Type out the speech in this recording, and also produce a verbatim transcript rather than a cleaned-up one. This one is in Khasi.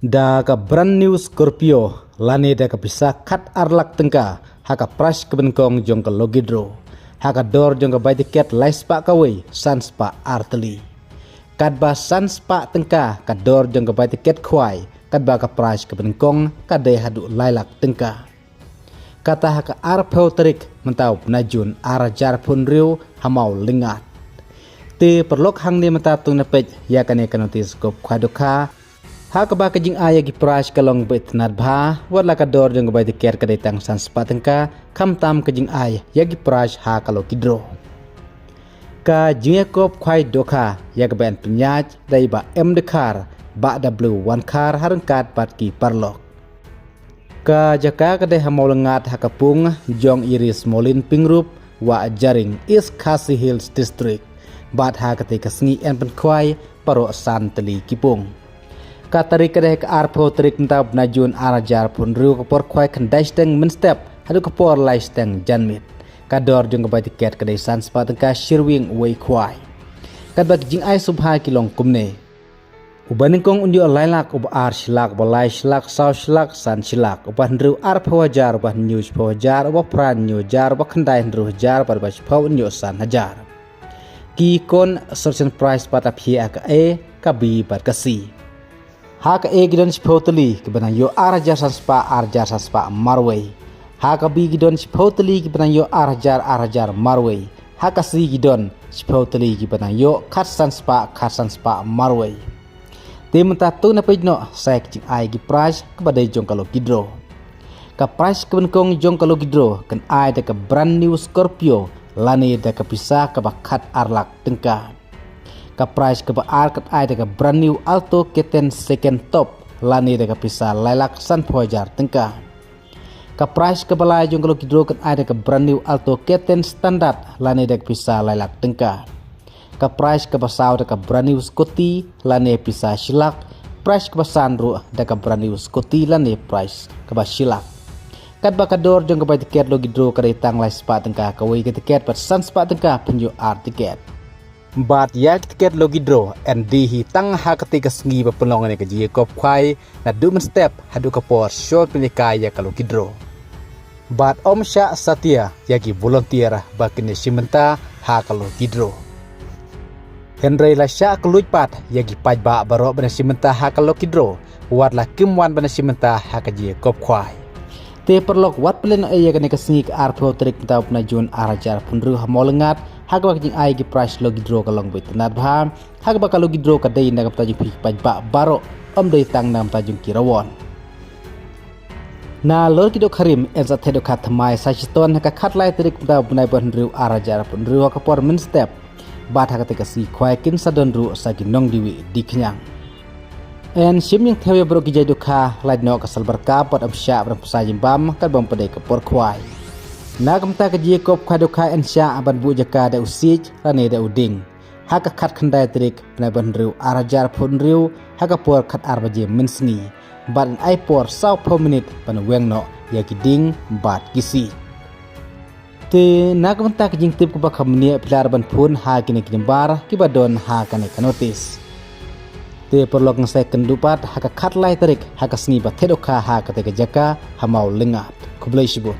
Da ka brand new Scorpio lane da ka pisa khat ar lak tyngka ha ka price kaba nyngkong jong ka lucky draw, ha ka dor jong ka bai tiket lai spah kawei san spah ar tylli. Katba san spah tyngka ka dor jong ka bai tiket khwai, katba ka price kaba nyngkong ka dei haduh lai lak tyngka. Kata ha ka arphew tarik mynta u bnai Jun ar hajar arphew hynriew ha Mawlyngad. Te paralok, hangne mynta to ngin peit ïa kane ka notis kop khwai dohkha, ha kaba ka jingai ïa ki prize ka long ba itynnad bha, wat la ka dor jong ka bai tiket ka dei tang san spah tyngka, khamtam ka jingai ïa ki prize ha ka lucky draw. Ka jingïakop khwai dohkha ïa kaba yn pynïaid da i Bah M Dkhar, Bah W Wankhar, ha ryngkat bad ki paralok. Ka jaka ka dei ha Mawlyngad ha ka pung jong i Ri Smolin Pyngrope, Wahjaring, East Khasi Hills District. Bad ha katei ka sngi yn pynkhwai baroh san tylli ki pung. Ka tarik ka dei ka arphew tarik mynta u bnai Jun ar hajar arphew hynriew, ka por khwai khyndai shiteng mynstep haduh ka por lai shiteng janmiet. Ka dor jong ka bai tiket ka dei san spah tyngka shirwing wei khwai. Katba ki jingai sngewbha ki long kumne: uba nyngkong un ïoh lai lak, uba ar shi lak, uba lai shi lak, saw shi lak, san shi lak, uba hynriew arphew hajar, uba hynñiew shiphew hajar, uba phra hynñiew hajar, uba khyndai hynriew hajar, bad uba shiphew un ïoh san hajar. Ki consolation prize pat la plie ha ka A, ka B bad ka C. Ha ka A ki don shiphew tylli kiba nang ïoh ar hajar san spah, ar hajar san spah marwei. Ha ka B ki don shiphew tylli kiba nang ïoh ar hajar, ar hajar marwei. Ha ka C ki don shiphew tylli kiba nang ïoh khat san spah, khat san spah marwei. Te mynta to ngin peit noh sa ïa ka jingai ki prize kaba dei jong ka lucky draw. Ka prize kaba nyngkong jong ka lucky draw kan ai da ka brand new Scorpio lane da ka pisa kaba khat ar lak tyngka. Ka prize kaba ar kan ai da ka brand new Alto K ten second top lane da ka pisa lai lak sanphew hajar tyngka. Ka prize kaba lai jong ka lucky draw kan ai da ka brand new Alto K ten standard lane da ka pisa lai lak tyngka. Ka prize kaba saw da ka brand new scooty lane pisa shi lak. Prize kaba san ruh da ka brand new scooty lane prize kaba shi lak. Katba ka dor jong ka bai tiket lucky draw ka dei tang lai spah tyngka kawei ka tiket bad san spah tyngka phin ïoh ar tiket. Bad ïa ka tiket lucky draw yn die hi tang ha katei ka sngi ba pynlong ïa ka jingïakop khwai, naduh mynstep haduh ka por shu pynlehkai ïa ka lucky draw. Bad ym shah satia ïa ki volunteer ba kin ïashim bynta ha ka lucky draw. Hynrei la shah kylluid pat ïa ki paidbah baroh ban ïashim bynta ha ka lucky draw, wat la kim wan ban ïashim bynta ha ka jingïakop khwai. Te paralok, wat pynleit noh ïa kane ka sngi ka arphew tarik mynta u bnai Jun ar hajar arphew hynriew ha Mawlyngad, ha kaba ka jingai ki prize lucky draw ka long ba itynnad bha, ha kaba ka lucky draw ka dei na ka bynta jong phi ki paidbah baroh, ym dei tang na ka bynta jong ki rawon. Nalor ki dohkha rim, yn sa theh dohkha thymmai sa shitom ha ka khatlai tarik mynta u bnai ba hynriew ar hajar arphew hynriew ha ka por mynstep. Bad ha katei ka sngi khwai kin sa don ruh sa ki nongdie wieh die khñiang. Yn shim ïeng thew ïa baroh ki jait dohkha, lait noh ka salbar kap bad ym shah ban pynshai jingbam katba ym pat dei ka por khwai. Na ka bynta ka jingïakop khwai dohkha yn shah ban buh jaka da u siej lane da u dieng ha ka khatkhyndai tarik bnai ba hynriew ar hajar arphew hynriew ha ka por khatar baje mynsngi. Bad yn ai por sawphew minit ban weng noh ïa ki dieng bad ki siej. Te na ka bynta ka jingtip kaba kham bniah, phi lah ruh ban phone ha kine ki number kiba don ha kane ka notis. Te paralok, ngin sa ïakynduh pat ha ka khatlai tarik ha ka sngi ba theh dohkha ha katei ka jaka ha Mawlyngad. Khublei shibun.